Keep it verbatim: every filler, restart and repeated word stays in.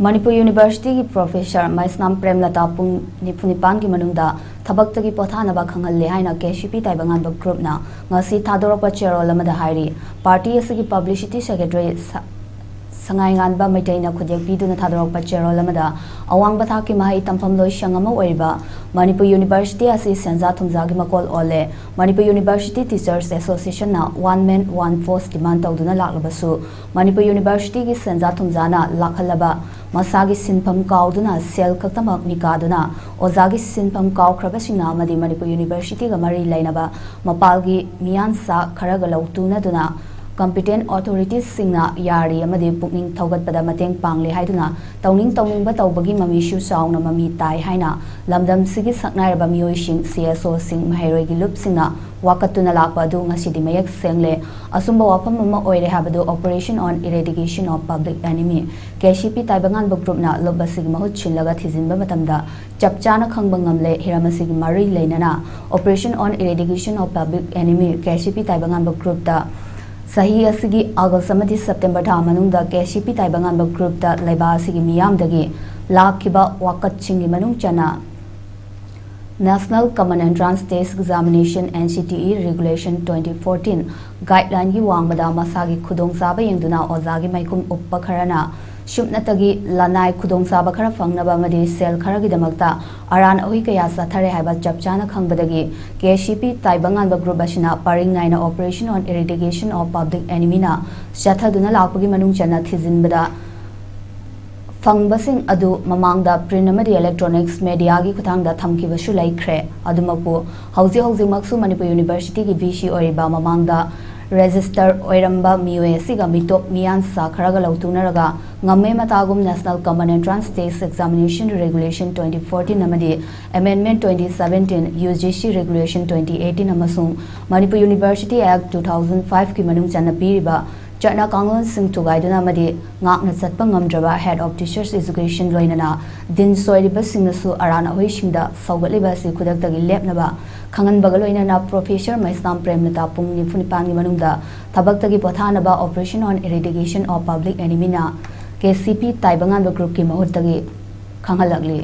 ꯃꯅꯤꯄꯨꯔ ꯌꯨꯅꯤꯚꯔꯁꯤꯇꯤꯒꯤ ꯄ꯭ꯔꯣꯐꯦꯁꯔ ꯃꯩꯁꯅꯥꯝ ꯄ꯭ꯔꯦꯝꯂꯇꯥ ꯄꯨꯡ ꯅꯤꯐꯨ ꯅꯤꯄꯥꯟꯒꯤ ꯃꯅꯨꯡꯗ ꯊꯕꯛꯇꯒꯤ ꯄꯣꯊꯥꯅꯕ ꯈꯪꯍꯜꯂꯦ ꯍꯥꯏꯅ ꯀꯦ ꯁꯤ ꯄꯤ ꯇꯥꯏꯕꯪꯉꯥꯟꯕ ꯒ꯭ꯔꯨꯞꯅ ꯉꯁꯤ ꯊꯥꯗꯣꯔꯛꯄ ꯆꯦꯔꯣꯜ ꯑꯃꯗ ꯍꯥꯏꯔꯤ꯫ ꯄꯥꯔꯇꯤ ꯑꯁꯤꯒꯤ ꯄꯕ꯭ꯂꯤꯁꯤꯇꯤ ꯁꯦꯀ꯭ꯔꯦꯇꯔꯤ ꯁ-, ꯁꯉꯥꯏꯉꯥꯟꯕ ꯃꯩꯇꯩꯅ ꯈꯨꯗꯦꯛ ꯄꯤꯗꯨꯅ ꯊꯥꯗꯣꯔꯛꯄ ꯆꯦꯔꯣꯜ ꯑꯃꯗ, ꯑꯋꯥꯡꯕ ꯊꯥꯛꯀꯤ ꯃꯍꯩ ꯇꯝꯐꯝ ꯂꯣꯏꯁꯪ ꯑꯃ ꯑꯣꯏꯔꯤꯕ ꯃꯅꯤꯄꯨꯔ ꯌꯨꯅꯤꯚꯔꯁꯤꯇꯤ ꯑꯁꯤ ꯁꯦꯟꯖꯥ ꯊꯨꯝꯖꯥꯒꯤ ꯃꯀꯣꯜ ꯑꯣꯜꯂꯦ꯫ ꯃꯅꯤꯄꯨꯔ ꯌꯨꯅꯤꯚꯔꯁꯤꯇꯤ ꯇꯤꯆꯔꯁ ꯑꯦꯁꯣꯁꯤꯌꯦꯁꯟꯅ ꯋꯥꯟ ꯃꯦꯟ ꯋꯥꯟ ꯐꯣꯔꯁ ꯗꯤꯃꯥꯟ ꯇꯧꯗꯨꯅ ꯂꯥꯛꯂꯕꯁꯨ, ꯃꯅꯤꯄꯨꯔ ꯌꯨꯅꯤꯚꯔꯁꯤꯇꯤꯒꯤ ꯁꯦꯟꯖꯥ ꯊꯨꯝꯖꯥꯅ ꯂꯥꯛꯍꯜꯂꯕ ꯃꯁꯥꯒꯤ ꯁꯤꯟꯐꯝ ꯀꯥꯎꯗꯨꯅ, ꯁꯦꯜ ꯈꯛꯇꯃꯛ ꯃꯤꯀꯥꯗꯨꯅ, ꯑꯣꯖꯥꯒꯤ ꯁꯤꯟꯐꯝ ꯀꯥꯎꯈ꯭ꯔꯕꯁꯤꯡꯅ ꯑꯃꯗꯤ ꯃꯅꯤꯄꯨꯔ ꯌꯨꯅꯤꯚꯔꯁꯤꯇꯤꯒ ꯃꯔꯤ ꯂꯩꯅꯕ ꯃꯄꯥꯜꯒꯤ ꯃꯤꯌꯥꯟꯁꯥ ꯈꯔꯒ ꯂꯧꯇꯨꯅꯗꯨꯅ, ꯀꯝꯄꯤꯇꯦꯟ ꯑꯣꯊꯣꯔꯤꯇꯤꯁꯁꯤꯡꯅ ꯌꯥꯔꯤ ꯑꯃꯗꯤ ꯄꯨꯛꯅꯤꯡ ꯊꯧꯒꯠꯄꯗ ꯃꯇꯦꯡ ꯄꯥꯡꯂꯤ ꯍꯥꯏꯗꯨꯅ, ꯇꯧꯅꯤꯡ ꯇꯧꯅꯤꯡꯕ ꯇꯧꯕꯒꯤ ꯃꯃꯤꯁꯨ ꯆꯥꯎꯅ ꯃꯃꯤ ꯇꯥꯏ ꯍꯥꯏꯅ ꯂꯝꯗꯝꯁꯤꯒꯤ ꯁꯛꯅꯥꯏꯔꯕ ꯃꯤꯑꯣꯏꯁꯤꯡ, ꯁꯤ ꯑꯦꯁ ꯑꯣꯁꯤꯡ, ꯃꯍꯩꯔꯣꯏꯒꯤ ꯂꯨꯞꯁꯤꯡꯅ ꯋꯥꯀꯠꯇꯨꯅ ꯂꯥꯛꯄ ꯑꯗꯨ ꯉꯁꯤꯗꯤ ꯃꯌꯦꯛ ꯁꯦꯡꯂꯦ꯫ ꯑꯆꯨꯝꯕ ꯋꯥꯐꯝ ꯑꯃ ꯑꯣꯏꯔꯦ ꯍꯥꯏꯕꯗꯨ Operation on Eradication of Public Enemy, K C ꯄꯤ ꯇꯥꯏꯕꯪꯉꯥꯟꯕ ꯒ꯭ꯔꯨꯞꯅ ꯂꯨꯞ ꯑꯁꯤꯒꯤ ꯃꯍꯨꯠ ꯁꯤꯜꯂꯒ ꯊꯤꯖꯤꯟꯕ ꯃꯇꯝꯗ ꯆꯞ ꯆꯥꯅ ꯈꯪꯕ ꯉꯝꯂꯦ꯫ ꯍꯤꯔꯝ ꯑꯁꯤꯒꯤ ꯃꯔꯤ ꯂꯩꯅꯅ Operation on Eradication of Public Enemy, K C ꯄꯤ ꯇꯥꯏꯕꯪꯉꯥꯟꯕ ꯒ꯭ꯔꯨꯞꯇ ꯆꯍꯤ ꯑꯁꯤꯒꯤ ꯑꯥꯒꯁ ꯑꯃꯗꯤ ꯁꯦꯞꯇꯦꯝꯕꯔ ꯊꯥ ꯃꯅꯨꯡꯗ ꯀꯦ ꯁꯤ ꯄꯤ ꯇꯥꯏꯕꯪꯉꯥꯟꯕ ꯒ꯭ꯔꯨꯞꯇ ꯂꯩꯕꯥꯛ ꯑꯁꯤꯒꯤ ꯃꯤꯌꯥꯝꯗꯒꯤ ꯂꯥꯛꯈꯤꯕ ꯋꯥꯀꯠꯁꯤꯡꯒꯤ ꯃꯅꯨꯡ ꯆꯟꯅ National Common Entrance Test Examination, N C T E Regulation twenty fourteen guideline ꯒꯤ ꯋꯥꯡꯃꯗ ꯃꯁꯥꯒꯤ ꯈꯨꯗꯣꯡꯆꯥꯕ ꯌꯦꯡꯗꯨꯅ ꯑꯣꯖꯥꯒꯤ ꯃꯥꯏꯈꯨꯝ ꯎꯞꯄ ꯈꯔꯅ ꯁꯨꯞꯅꯇꯒꯤ ꯂꯅꯥꯏ ꯈꯨꯗꯣꯡꯆꯥꯕ ꯈꯔ ꯐꯪꯅꯕ ꯑꯃꯗꯤ ꯁꯦꯜ ꯈꯔꯒꯤꯗꯃꯛꯇ ꯑꯔꯥꯟ ꯑꯍꯨꯏ ꯀꯌꯥ ꯆꯠꯊꯔꯦ ꯍꯥꯏꯕ ꯆꯞ ꯆꯥꯅ ꯈꯪꯕꯗꯒꯤ ꯀꯦ ꯁꯤ ꯄꯤ ꯇꯥꯏꯕꯪꯉꯥꯟꯕ ꯒ꯭ꯔꯨꯞ ꯑꯁꯤꯅ ꯄꯔꯤꯡ ꯅꯥꯏꯅ Operation on Eradication of Public Enemy ꯅ ꯆꯠꯊꯗꯨꯅ ꯂꯥꯛꯄꯒꯤ ꯃꯅꯨꯡ ꯆꯟꯅ ꯊꯤꯖꯤꯟꯕꯗ ꯐꯪꯕꯁꯤꯡ ꯑꯗꯨ ꯃꯃꯥꯡꯗ ꯄ꯭ꯔꯤꯟ ꯑꯃꯗꯤ ꯏꯂꯦꯛꯇ꯭ꯔꯣꯅꯤꯛꯁ ꯃꯦꯗꯤꯌꯥꯒꯤ ꯈꯨꯠꯊꯥꯡꯗ ꯊꯝꯈꯤꯕꯁꯨ ꯂꯩꯈ꯭ꯔꯦ꯫ ꯑꯗꯨꯃꯛꯄꯨ ꯍꯧꯖꯤꯛ ꯍꯧꯖꯤꯛꯃꯛꯁꯨ ꯃꯅꯤꯄꯨꯔ ꯌꯨꯅꯤꯚꯔꯁꯤꯇꯤꯒꯤ ꯚꯤ ꯁꯤ ꯑꯣꯏꯔꯤꯕ, ꯃꯃꯥꯡꯗ ꯔꯦꯖꯤꯁꯇꯔ ꯑꯣꯏꯔꯝꯕ ꯃꯤꯑꯣꯏ ꯑꯁꯤꯒ ꯃꯤꯇꯣꯞ ꯃꯤꯌꯥꯟꯁꯥ ꯈꯔꯒ ꯂꯧꯇꯨꯅꯔꯒ ꯉꯝꯃꯦ ꯃꯇꯥꯒꯨꯝ National Common Entrance Test Examination Regulation twenty fourteen ꯑꯃꯗꯤ Amendment twenty seventeen, U G C Regulation twenty eighteen ꯑꯃꯁꯨꯡ Manipur University Act two thousand five ꯀꯤ ꯃꯅꯨꯡ ꯆꯟꯅ ꯄꯤꯔꯤꯕ ꯆꯠꯅ ꯀꯥꯡꯂꯣꯟꯁꯤꯡ ꯊꯨꯒꯥꯏꯗꯨꯅ ꯑꯃꯗꯤ ꯉꯥꯛꯅ ꯆꯠꯄ ꯉꯝꯗ꯭ꯔꯕ Head of Teachers Education ꯂꯣꯏꯅꯅ ꯗꯤꯟ ꯁꯣꯏꯔꯤꯕꯁꯤꯡꯅꯁꯨ ꯑꯔꯥꯟ ꯑꯍꯣꯏꯁꯤꯡꯗ ꯁꯧꯒꯠꯂꯤꯕ ꯑꯁꯤ ꯈꯨꯗꯛꯇꯒꯤ ꯂꯦꯞꯅꯕ ꯈꯪꯍꯟꯕꯒ ꯂꯣꯏꯅꯅ ꯄ꯭ꯔꯣꯐꯦꯁꯔ ꯃꯩꯁꯅꯥꯝ ꯄ꯭ꯔꯦꯝꯂꯇꯥ ꯄꯨꯡ ꯅꯤꯐꯨ ꯅꯤꯄꯥꯟꯒꯤ ꯃꯅꯨꯡꯗ ꯊꯕꯛꯇꯒꯤ ꯄꯣꯊꯥꯅꯕ Operation on Eradication of Public Enemy ꯅ ꯀꯦ ꯁꯤ ꯄꯤ ꯇꯥꯏꯕꯉꯥꯟꯕ ꯒ꯭ꯔꯨꯞꯀꯤ ꯃꯍꯨꯠꯇꯒꯤ ꯈꯪꯍꯜꯂꯛꯂꯤ꯫